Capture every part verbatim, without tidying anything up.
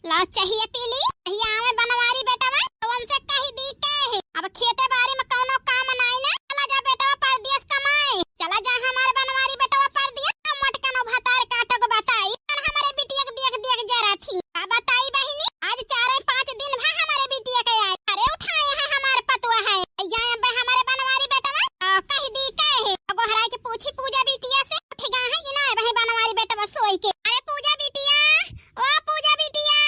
ला चाहिए पी ली। कहिया आवे बनवारी बेटवा, तो उनसे कही दी के है। अब खेते बारी में कौनो काम नाई ना, चला जा बेटवा परदेस कमाए, चला जा हमारे बनवारी बेटवा परदेस। अब मोटकनो भतार काटो को बताई, और हमारे बिटिया के देख देख जरा थी। का बताई बहिनी, आज चारे पाँच दिन भा हमारे बिटिया के आए, अरे उठाए है हमार पतुआ है, जाए अब हमारे बनवारी बेटवा, आ, कही दी के है, तो गोहराई के पूछी पूजा बिटिया से, उठ गा है कि ना, वही बनवारी बेटवा सोई के। अरे पूजा बिटिया, ओ पूजा बिटिया,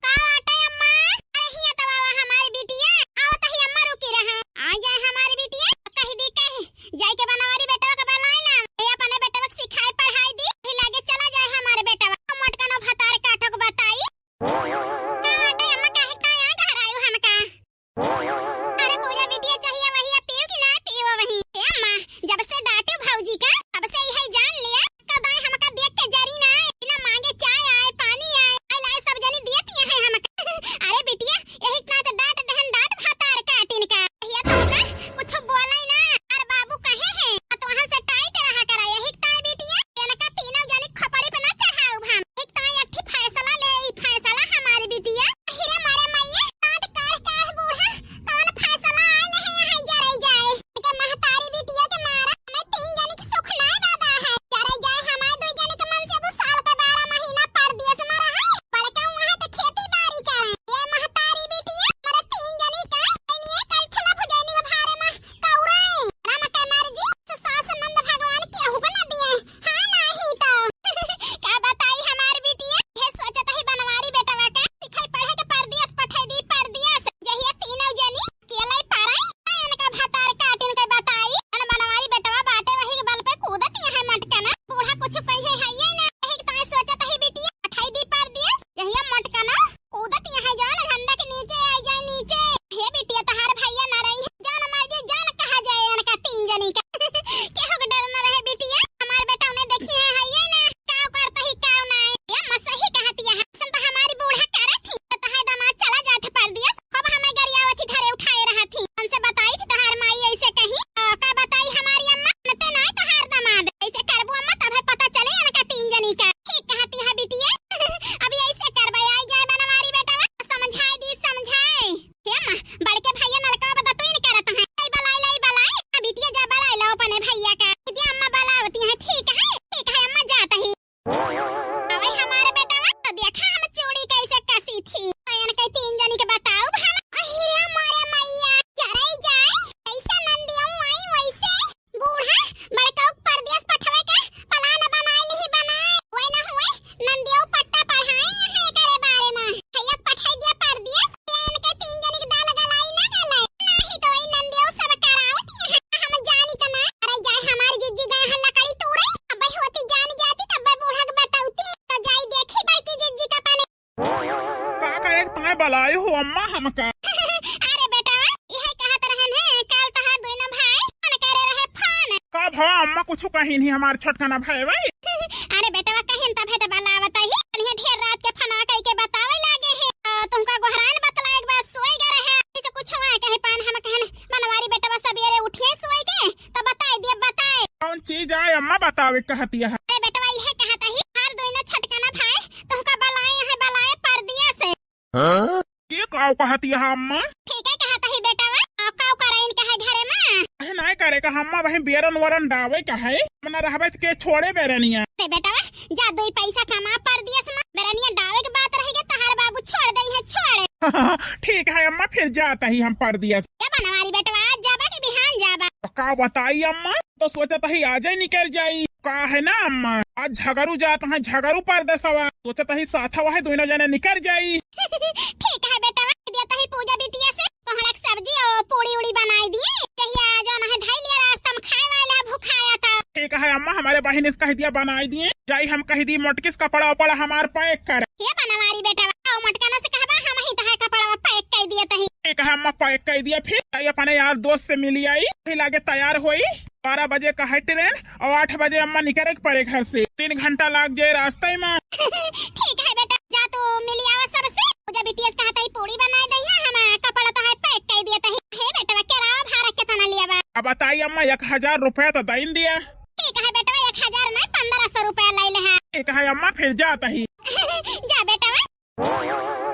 का बाटे अम्मा? अरे हिया तो आवा हमारी बिटिया, आओ तही अम्मा रुकी रहा। आ जाए हमारी बिटिया, कह दी कह, जाई के बनवारी बेटवा के बुलाई ला। ए अपने बेटवा के सिखाई पढ़ाई दी, फिर लागे चला जाए हमारे बेटवा। मोटकनो भतार काटो के बताई। का बाटे अम्मा, काहे का यहाँ घर आयु हमका? अरे पूजा बिटिया, चाहिए वही अब पीऊ कि ना पीऊ वही? ए अम्मा, जब से डांटे भौजी का, तब से यही जान लिया, कदाई हमका देख के जरी ना आए, बिना मांगे चाय आए, पानी आए, आए लाए सब जनी दियती है हमका। अरे बिटिया, यही इतना तो डांट दहन, डांट भतार काटिन का। ये तो का कुछ बोले ना, अरे बाबू कहे हैं, तो वहां से टाइट रहा करा, यही ताई बिटिया, इनका तीनों जनी खोपड़ी पे ना चढ़ाऊ हम। एक ताई एक ठे फैसला ले, ई फैसला हमारी बिटिया। अरे मारे मैया, काट काढ़ काढ़ बूढ़ा, कौन फैसला आए नहीं है जरे जाए। के महतारी बिटिया के मारा, हमें तीन जनी के सुख नाय दादा है। जरे जाए हमारे दो जनी के मन से दो साल के बारह महीना परदेस में रहे। बड़का वहाँ के खेती बारी करे। ये महतारी बिटिया, हमारे तीन जनी का, इन्हीं कल छुला भुजैनी के भारे में कौरे। राम के मर्जी, सास नंद भगवान केहू को ना दिए। हाँ, नाही तो। का बताई हमार बिटिया, हे सोचत ही बनवारी बेटवा के, सिखाई पढ़े के परदेस पठाई दी, परदेस। जहिया तीनों जनी अकेले पराई, आ इनका भतार काटिन के बताई। अन बनवारी बेटवा बाटे वही के बल पे कूदत यहाँ मटकना। बूढ़ा कुछ कहे है ये ना, यही ताई सोचत ही बिटिया, पठाई दी परदेस। जहिया मटकना कूदत यहाँ जान झंडा के नीचे आई जाए नीचे। हे बिटिया, तहार भैया ना रही है, जान मर जाए, जान कहा जाए इनका तीन जनी का। केहू के डर ना रहे बिटिया, हमार बेटा उन्हें देखी है, है ये ना, काव करता ही काव ना है। ये अम्मा सही कहती है, ऐसन तो हमारी बूढ़ा करे थी, तो तहार दामाद चला जाए थे परदेस, अब हमें गरियावत ही घरे उठाए रहा थी, उनसे बताई थी तहार माई ऐसे कही, आ, का बताई हमारी अम्मा, नते ना तहार दामाद, ऐसे करबू अम्मा तब है पता चले इनका तीन जनी का। ठीक कहती है बिटिया, अब ऐसे करबे, आई जाए बनवारी बेटवा, समझाए दी, समझाए। हे अम्मा, बड़के भैया नलका बता तू इन करत है। आई बलाई, लाई बलाई। आ बिटिया जा बलाई लो अपने भैया का। दीदी अम्मा बलावती है, ठीक है, ठीक है अम्मा जात ही। अबे हमारे बेटवा, तो देखा हम चूड़ी कैसे कसी थी। आयन के तीन जनी के बताओ हम। अहिरा मारे मैया, चराई जाए। कैसे नंदिया आई वैसे। बूढ़ा, बड़का परदेस पठवे के plan बनाए नहीं बनाए। ओए ना हुए, नंदियो पट्टा पढ़ाए हैं एकरे बारे में। भैया पठाई दिया परदेस, ये इनके तीन जनी के दाल गलाई ना गलाई। नहीं तो वही नंदियो सब करावत ही हैं। हम जानी तो ना। अरे जाए हमारी जिज्जी गए हैं लकड़ी तूरे। अब होती जान जाती तब बूढ़ा के बतावती। तो जाई देखी बड़की जिज्जी का पानी। का कहे ताय बलाए हो अम्मा हमका? अरे बेटवा, यह कहत रहन है, काल तहार दोनों भाई फोन करे रहे फोन। का भवा अम्मा कुछ कही नहीं हमार छोटकना भाई भाई? अरे बेटवा कहिन तब है तो बलावत ही। अनिया ढेर रात के फोनवा कई के बतावे लागे है। आ, तुमका गोहरान बतला एक बार सोई गए रहे। इसे कुछ हुआ कहे पान हम कहन बनवारी बेटवा सबेरे उठिए सोई के तो बताई दिए बताए। कौन चीज आए अम्मा बतावे कहती है? अरे बेटवा यह कहत ही हर दोनों छोटकना भाई तुमका बलाए हैं बलाए परदेस से। हाँ? के काव कहती है अम्मा? ठीक है कहत ही बेटवा, आप काव कराइन कहे घरे में? अहे नाय करे का अम्मा, वही बेरन वरन डावे का है, हम ना रहबे त के छोड़े बेरनिया। अरे बेटवा, जा दो पैसा कमा परदेस में, बेरनिया डावे के बात रह गया, तहार बाबू छोड़ दे है, छोड़। ठीक है अम्मा, फिर जात ही हम परदेस। ए बनवारी बेटवा, आज जाबा कि बिहान जाबा? तो का बताई अम्मा, तो सोचत ही आजे निकल जाई। का है ना अम्मा, आज झगरू जात है, झगरू परदेसवा। सोचत ही साथ वह दोनों जने निकल जाई। ठीक है बेटवा, देत ही पूजा बिटिया से कोहड़ा के सब्जी और पूड़ी उड़ी बनाई दिए। यही आ जौन है धई लिया रास्ता में खाए वाला भुखाया था। ठीक है अम्मा, हमारे बहिन से कह दिया बनाई दिए। जाई हम कह दी मोटकिस कपड़ा उपड़ा हमार pack कर। ये बनवारी बेटवा, आओ मोटकना से कहबा हम ही तहार कपड़ा pack कर दिए तही। ठीक है अम्मा, pack कर दिया। फिर आई अपने यार दोस्त से मिली आई, फिर लागे तैयार होई। बारह बजे का है train और आठ बजे अम्मा निकले के पड़े घर से, तीन घंटा लाग जाए रास्ते में। ठीक है बेटा, जा तू मिली आवा सबसे। पूजा बिटिया से कहत ही पूड़ी बनाए दई है, हम कपड़ा तो है pack कर दिए तही। हे बेटवा, किराया भाड़ा कितना लिया बा? अब बताई अम्मा, एक हजार रुपया तो दइन दिया। ठीक है बेटवा, एक हजार नहीं, पन्द्रह सौ रुपया ले ले है। ठीक है अम्मा, फिर जात ही। जा बेटवा।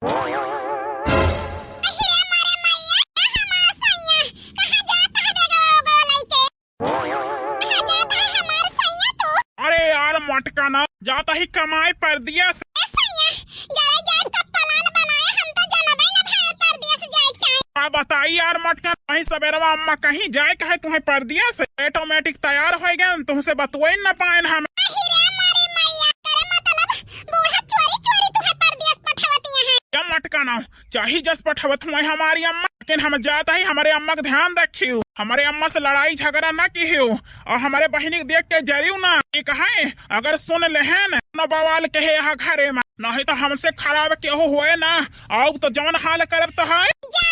अहिरे मोरे मैया, ए हमार सैया, कहाँ जात है बेगवा ओगवा लइके? कहाँ जात है हमार सैया तू? अरे यार मटका ना, जात ही कमाए परदेस। ए सैया, जरे जाए का plan बनाए, हम तो जानबे ना भाई परदेस जाए के। का बताई यार मटका, वही सबेरवा अम्मा कहीं जाए कहे तुम्हें परदेस, automatic तैयार हो गए, तुमसे बतुए न पाएन हम। अहिरे मोरे मैया, करे मतलब बूढ़ा चोरी चोरी तुम्हें परदेस पठवतिया है। क्या मटका ना, चाही जस पठवत हुए हमारी अम्मा, लेकिन हम जात ही हमरे अम्मा का ध्यान रखियो, हमरे अम्मा से लड़ाई झगड़ा ना किहियो, और हमरे बहिनी के देख के जरियो ना। ठीक है, अगर सुन लेहेन न बवाल के है यहाँ घरे में, नहीं तो हमसे खराब केहू होए ना, अब तो जवन हाल करब तो है। जा